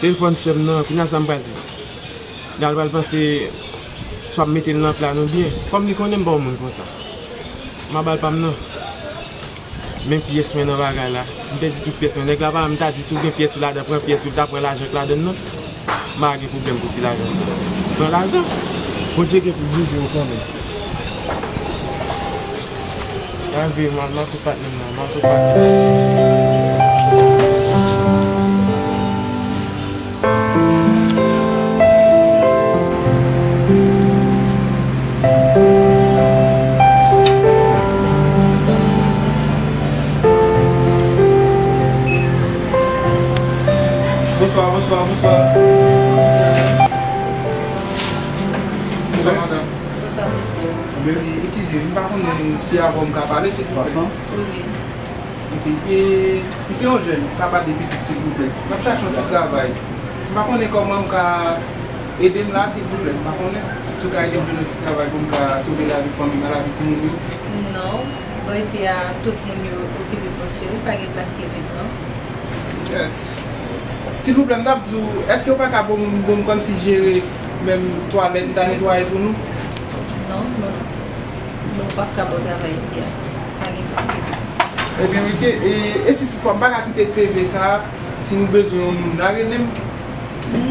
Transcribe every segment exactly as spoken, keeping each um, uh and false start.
Telefòn sè m nan, kounye a sa m pral di? Gal pral panse swa m mete l nan pla nou byen. Kòm li konnen m pa yon moun konsa. M a ba l pa m nan. Men pyès mwen nan bagay la. M pèdi tout pyès mwen. Nèg la pa, m ta di si w gen pyès ou ladan, pran pyès ou, l ta pran lajan k ladan l nan. M pa gen pwoblèm pou ti lajan sa. Pran lajan. Bondye gen pou jije w kanmenm. Anvi, m ap, m ap tou patnè m nan, m ap tou patnè m nan. Bonswa, bonswa, bonswa. Bonswa, madanm. Bonswa, mesye. Eskize, m pa konnen si avè w m ka pale, silvouplè. Wi. Ok, e, m se yon jèn, m ka pa de pitit, silvouplè. M ap chache yon ti travay. M pa konnen kòman m ka ede m la, silvouplè. M pa konnen si w ka ede m jwenn yon ti travay pou m ka sove lavi fanmi m, lavi timoun yo. Non, bò isi a, tout moun yo okipe pòs yo, wi, pa gen plas ki vid, non. Kèt. Silvouplè, m t ap di w, èske w pa ka bon, bon, kòmsi jere menm twalèt, m ta netwaye pou nou? Non, non. Nou p ap ka ba w travay isi a. Pa gen plas ki vid. Ebyen, ok. E, e si toutfwa m pa ka kite C V sa a, si nou bezwen yon moun la, rele m?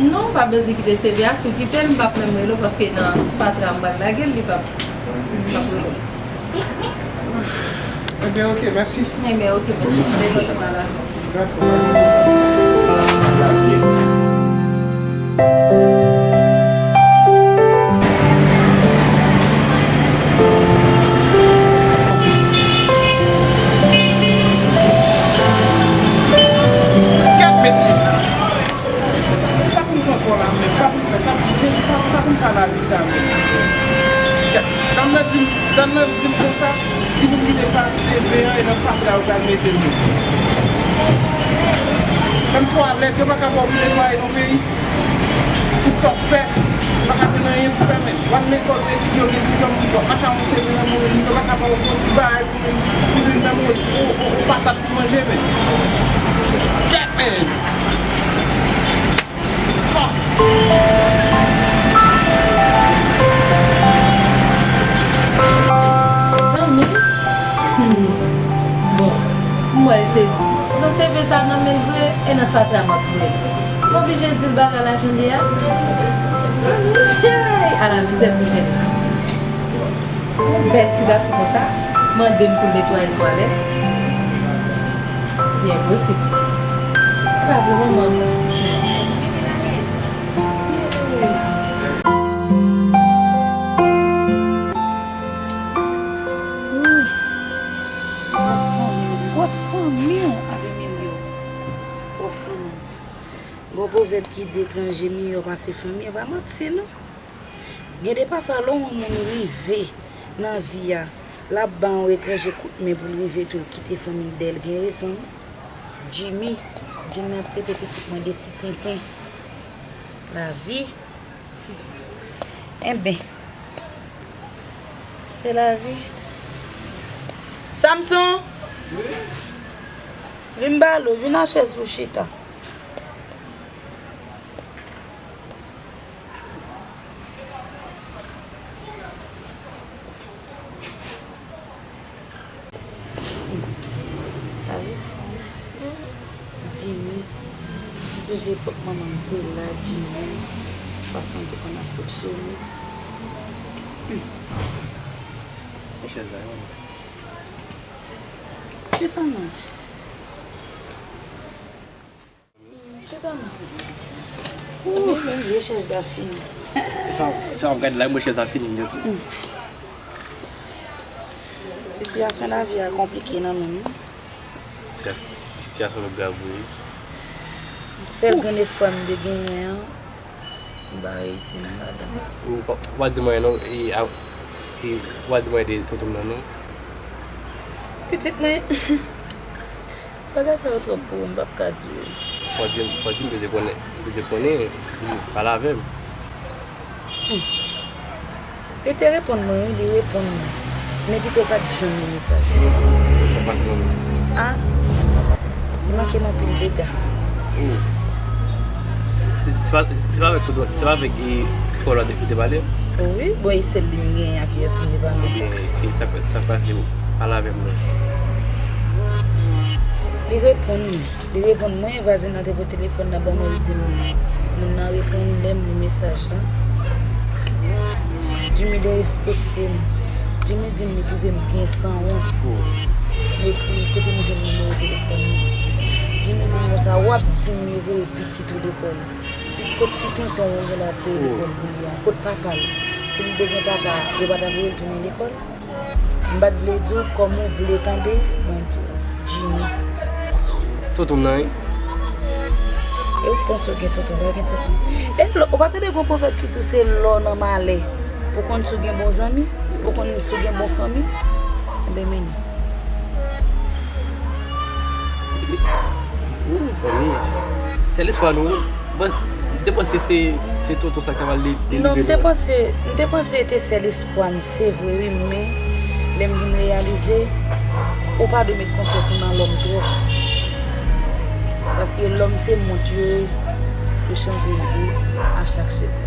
Non, w pa bezwen kite C V a. Si w kite l, m p ap menm rele w, paske nan fatra m pral lage l, li p ap, li p ap rele w. Ebyen, ok, mèsi. Ebyen, ok, mesye. Mwen kontan pale avè w. Dakò. Kèt, mesye. Sa pou m fè ankò la menm, sa pou m fè, sa pou m, sa, sa pou m fè lavi sa menm. Dam nan di m, dam nan di m konsa, si nou kite pase veyan e nan fatra yo pral mete nou. Menm twalèt, yo pa ka ba w pou netwaye nan peyi. Tout sa w fè, ou pa ka jwenn anyen pou fè menm. W al lekòl, ou etidye, ou gen diplòm, w ap mache ak yon C V nan men w, yo pa ka ba w yon ti bagay pou, pou vin nan men w, yon, yon, yon patat pou manje menm. Kèt menm! Zanmi, hmm, bon, m wè l sezi. Nan C V sa nan men l vre, e nan fatra m ap voye l. M oblije di l bagay la jan l ye a. Zanmi, ay, ala mizè pou jèn la. Yon bèl ti gason konsa mande m pou l netwaye twalèt. Li enposib. Se pa vre, manman. Gon pwovèb ki di etranje miyò pase fanmi, e pa manti non. Gen de pafwa lè yon moun rive nan vi a, l ap ba yon etranje kout men pou l rive tou l kite fanmi l dèyè l, gen rezon wi. Jimmy, Jimmy ap trete pitit mwen de ti tenten. Lavi. Enben, se lavi. Samson! Vin m pale w, vin nan chèz pou w chita. Jimmy, m sonje epòk manman m te la, Jimmy, fason l te konn ap fonksyone. Chita non. Chita non. Chita non. Ou menm vye chèz la fini. Sa, sa w ap gade la, mwen chèz la fini byen tou. Sitiyasyon lavi a konplike nan men m wi. Sitiyasyon, sitiyasyon nou grav wi. Sèl grenn espwa m te genyen an, m pa reyisi nan ladan. Ou pa, ou pa di mwen non, e, a, e, ou pa di mwen de tonton m nan non. Pitit mwen. Bagay sa yo twòp pou ou, m p ap ka di w. Fò di m, fò di m bezwen konnen, bezwen konnen, di m pale avè m. Hmm. Li te reponn mwen, wi, li reponn mwen. Men pito l pa t janm li mesaj. Sa pase nan men. A? Li manke m anpil dega. Hmm. Se, se pa, se pa avèk tonton, se pa avèk, e, frè w la ou te pale? Wi, bon, e sèl li m genyen, a kiyès m te pale? Ebyen, e sa, sa k pase, pale avè m non. Li reponn, li reponn mwen, vwazen nan te pran telefòn nan ban mwen, li di m, moun nan reponn lè m li mesaj la. Jimmy derespekte m. Jimmy di m li twouve m byen sanwont. M ekri kote m jwenn nimewo telefòn li. Jimmy di m konsa, w ap di m yo voye pitit ou lekòl. Ti, kot ti tonton w yo la te lekòl pou li a? Kot papa l? Si li te gen papa, yo pa ta voye l tounen lekòl? M pa t vle di w, kòm ou vle tande, mwen di w, Jimmy. Tonton m nan, wi. E ou panse w gen tonton, ou pa gen tonton. E lò, ou pa tande gon pwovèb ki di w se lè w nan malè pou konn si w gen bon zanmi, pou konn si w gen bon fanmi? Enben, men li. Ou, fanmi, sèl espwa nou, bon, m te panse se, se tonton sa k ta pral li, li Non, m te panse, m te panse se te sèl espwa m, se vre wi, men lè m vin reyalize, ou pa dwe met konfyans ou nan lòm twòp. Paske lòm se mont yo ye, yo chanje ide a chak segonn.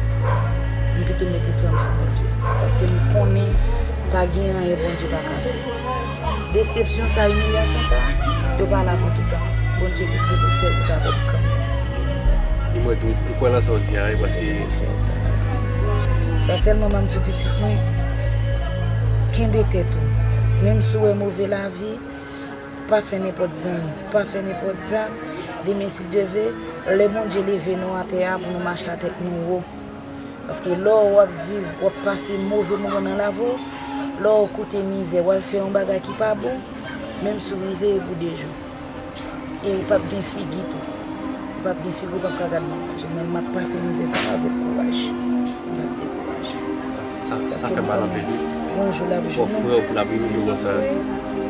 M pito met espwa m sou Bondye. Paske m konnen pa gen anyen Bondye pa ka fè. Desepsyon sa, imilyasyon sa, yo pa la pou toutan. Bondye gen pou fè wout avè m kanmenm. Li mwen tou, m kwè nan sa w di a, wi, paske Sa sèlman m ap di pitit mwen, kenbe tèt ou. Menm si w wè move lavi, pa fè nenpòt zanmi, pa fè nenpòt zak. Demen, si Dye ve, lè Bondye leve nou atè a pou nou mache a tèt nou wo. Paske lè w ap viv, w ap pase move moman nan lavi w, lè w koute mizè, w al fè yon bagay ki pa bon, menm si w rive e pou de jou. E ou p ap gen figi tou. Ou p ap gen figi, ou p ap ka gad nan Bondye. Men m ap pase mizè sa avèk kouraj. M p ap dekouraje. Sa, sa, sa fè mal anpil, wi. Gon jou l ap jwenn ou. Frè w pou l ap imilye w konsa. Wi,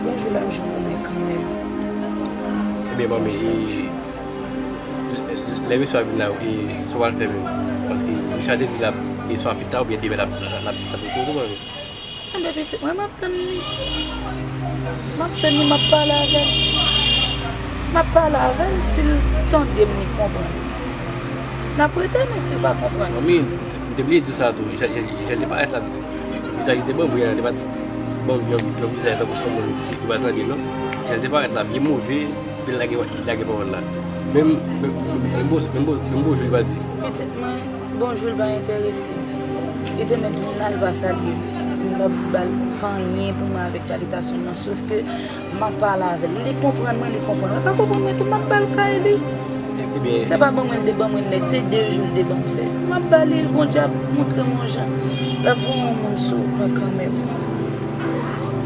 gon jou l ap jwenn ou, men kanmenm. Ebyen, manmi, e, lè, lè mesye a vin la, e, sa w pral fè menm? Paske mesye a te di l ap, e, swa pita oubyen demen l ap, l ap, l ap, l ap vin kote w, manmi. Enben, pitit mwen, m ap tann li. M ap tann li, m ap pale avè l. M ap pale avè l, si l tande m, li konprann. N ap rete, men si l pa konprann. Manmi, m te bliye di w sa tou. Jan, jan, jan l te parèt la, vizaj li te ban m ri an, li pa t ban m yon, yon vizaj tankou se yon moun li pa tande, non. Jan l te parèt la, byen move, epi l lage, lage pawòl la. Menm, menm, menm, menm bonjou, menm bon-, menm bonjou li pa di. Pitit mwen, bonjou, l pa enterese. Li te mèt vin la, l pa salye m. M p ap ba l fè anyen pou mwen avèk salitasyon nan, sof ke m ap pale avè l. Li konprann mwen, li konprann mwen. Li pa konprann mwen tou, m ap ba l kay li. Ebyen, se pa ban mwen l te ban mwen nèt, se de jou l te ban m fè. M ap ba li l, Bondye ap montre m yon jan. L ap voye yon moun sou mwen kanmenm.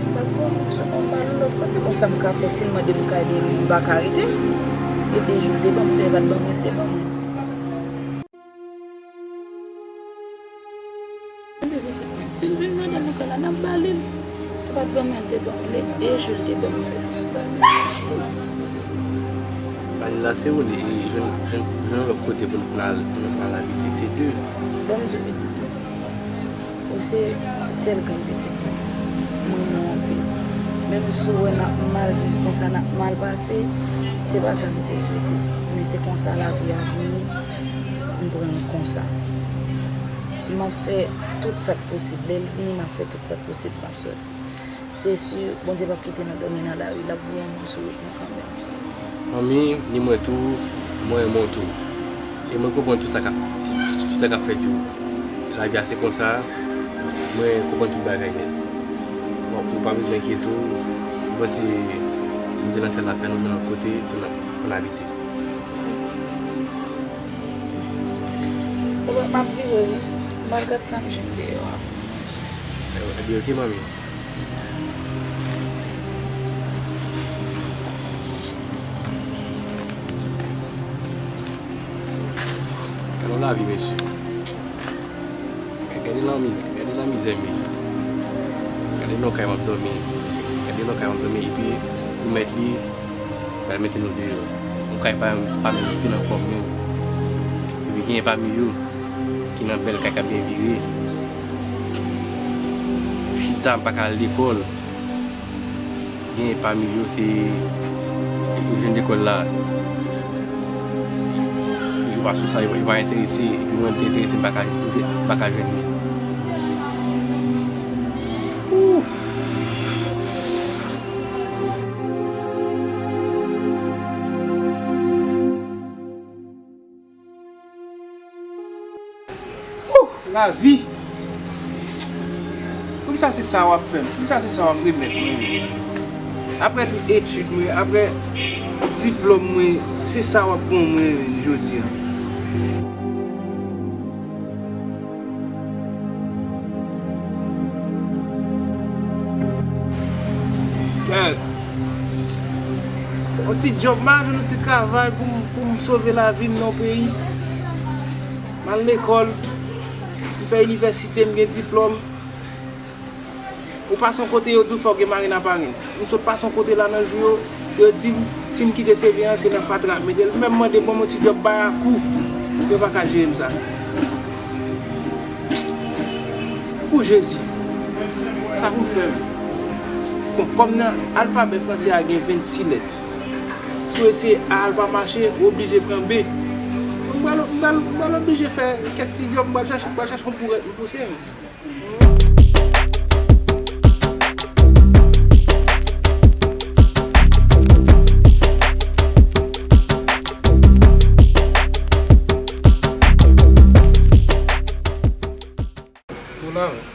L ap voye yon moun sou mwen, m ba l lòt kote. Bon, sa m ka fè, si l mande m kay li, m pa ka rete. E de jou l te ban m fè, e pa t ban mwen l te ban mwen. Epi pitit mwen, si l vin mande m ankò la, n ap ba li l. Li pa t ban mwen, l te ban mwen. Li de jou l te ban m fè. Ba li l. Ba li l la, se ou li, e jwenn, jwenn, jwenn lòt kote pou l, pou l al, pou l al abite. Se de. Ban m di w pitit mwen. Ou se sèl grann pitit mwen. Mwen renmen w anpil. Menm si w wè n ap mal viv konsa, n ap mal pase, se pa sa m te swete. Men se konsa lavi a vini, m pran l konsa. M ap fè tout sa k posib. Lè l vini, m ap fè tout sa k posib pou m ap sòti. Se si, Bondye p ap kite nou dòmi nan lari, l ap voye yon moun sou wout nou kanmenm. Manmi, ni mwen tou, mwen renmen w tou. E mwen konprann tout sa k ap, tout, tout, tout sa k ap fèt yo. Lavi a se konsa, mwen konprann tout bagay nèt. Bon, ou pa bezwen enkyete w, ou panse Bondye nan syèl la fè nou jwenn yon kote pou n, pou n abite. Se vre, m ap vire wi. M al gad sa m jwenn deyò a. Ebyen, ok, manmi. Gade yon lavi, mesye. Gade nan mizè, gade nan mizè, men. Gade nan kay m ap dòmi. Gade nan kay m ap dòmi, epi pou mèt li, pral mete nou deyò. Yon kay pa, pa menm fin anfòm, men. Epi gen pami yo ki nan bèl kay k ap byen vire. Chita, m pa ka al lekòl. Gen pami yo, se yo jwenn lekòl la, yo Paske sa, yo, yo pa enterese, epi mwen, m te enterese, m pa ka, m pa ka jwenn li. Ooh. Ooh, lavi! Poukisa se sa w ap fè m? Poukisa se sa w ap remèt mwen? Apre tout etid mwen, apre diplòm mwen, se sa w ap ban mwen jodi a. Kèt. Yon ti djòb, m a jwenn yon ti travay pou m, pou m sove lavi m nan yon peyi. M al lekòl, m fè inivèsite, m gen diplòm. Ou pase yon kote, yo di w fò w gen marenn a parenn. M sot pase yon kote la nan jou yo, yo di m, si m kite C V an, se nan fatra y ap mete l. Menm mande ban m yon ti djòb bayakou, yo pa ka jere m sa. Pou Jezi, sa pou m fè menm? Bon, kòm nan alfabè franse a gen vennsis lèt, si w eseye A a l pa mache, ou oblije pran B. M pral, m pral, m pral oblije fè kèk ti djòb, m pral chache, m pral chache yon bourèt m pouse menm. Ou la menm?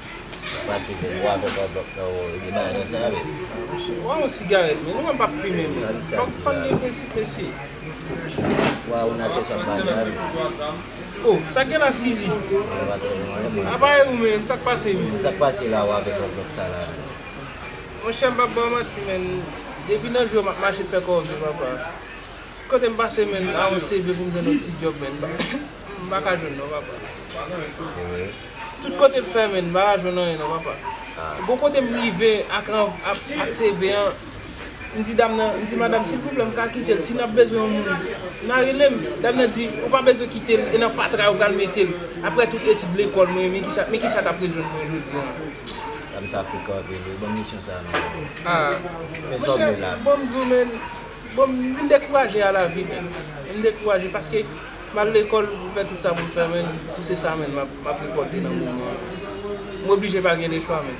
Pase pou ou avèk anvlòp nan men w, gen bagay nan sa menm. Wa yon sigarèt, men nou menm p ap fimen, men. Fòk, fòk gen prensip, mesye. Wa, ou nan kesyon bagay la, men. Oh, sa k gen la, Sizi? Yo pa tande mwen, mwen. Apa e ou, men, sa k pase, men? Sa k pase la, ou avèk anvlòp sa la? Monchè, m p ap ba w manti, men. Depi nan jou yo, m ap mache fè kòve, papa. Tout kote m pase, men, a yon C V pou m jwenn yon ti djòb, men. M pa, m pa ka jwenn, non, papa. Ehe. Tout kote m fè, men, m pa ka jwenn anyen, non, papa. Ah. Gon kote m rive ak, ak, ak C V an, m di dam nan, m di, "Madanm, silvouplè, m ka kite l. Si n ap bezwen yon moun, n a rele m." Dam nan di, "Ou pa bezwen kite l, e nan fatra yo pral mete l. Apre tout etid lekòl mwen, men kisa, men kisa k ap ret jwenn mwen jodi a?" Dam sa frekan anpil, wi. Ban m misyon sa, non. Ah. Men sa w vle la? Monchè, bon, m di w, men, bon, m vin dekouraje a lavi, men. M dekouraje paske m al lekòl, m fè tout sa pou m fè, men, pou se sa, men, m ap, m ap rekòlte nan moman an. M oblije pa gen lechwa, men.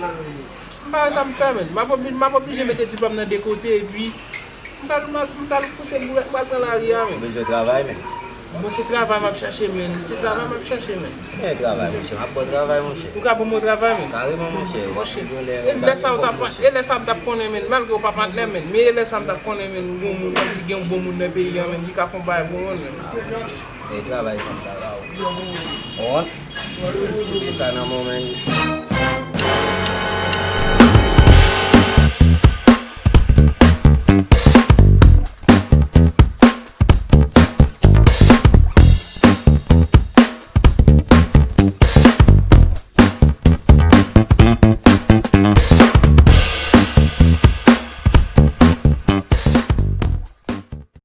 M pa wè sa m fè, men. M ap obli-, m ap oblije mete diplòm nan de kote, epi m pral, m pral, m pral pouse bourèt, m pral pran lari a, men. Ou bezwen travay, men. Bon, se travay m ap chache, men. Se travay m ap chache, men. Men travay, monchè. M ap ba w travay, monchè. Ou ka ban m yon travay, men? Kareman, monchè. Monchè. E lè sa w t ap, e lè sa m t ap konnen, men. Malgre w pa patnè, men. Men e lè sa m t ap konnen, men. Gon moun, kòmsi gen yon bon moun nan peyi a, men, ki ka fè yon bagay pou mwen, men. Men travay, fanm, travay. Wont. Kite sa nan men w, men.